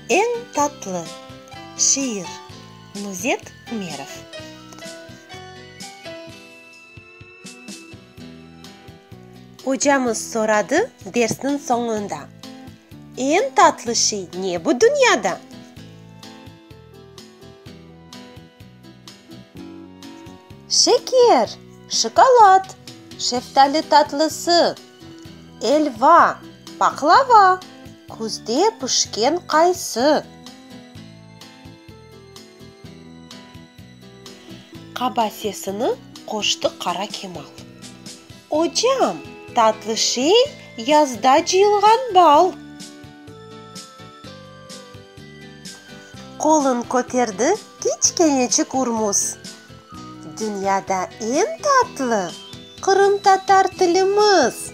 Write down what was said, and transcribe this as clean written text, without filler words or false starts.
Eñ tatlı şiir, Nuzet Ümerov. Ocamız soradı dersniñ soñunda, Eñ tatlı şey ne bu dünyada? Şeker, şokolad, şeftali tatlısı, elva, paqlava, küzde pişken qaysı. Qaba sesini qoştı Qara Kemal. Ocam, tatlı şey yazda cıyılğan bal. Qolun köterdi kiçkeneçik Urmuz. Dünyada eñ tatlı qırımtatar tilimiz!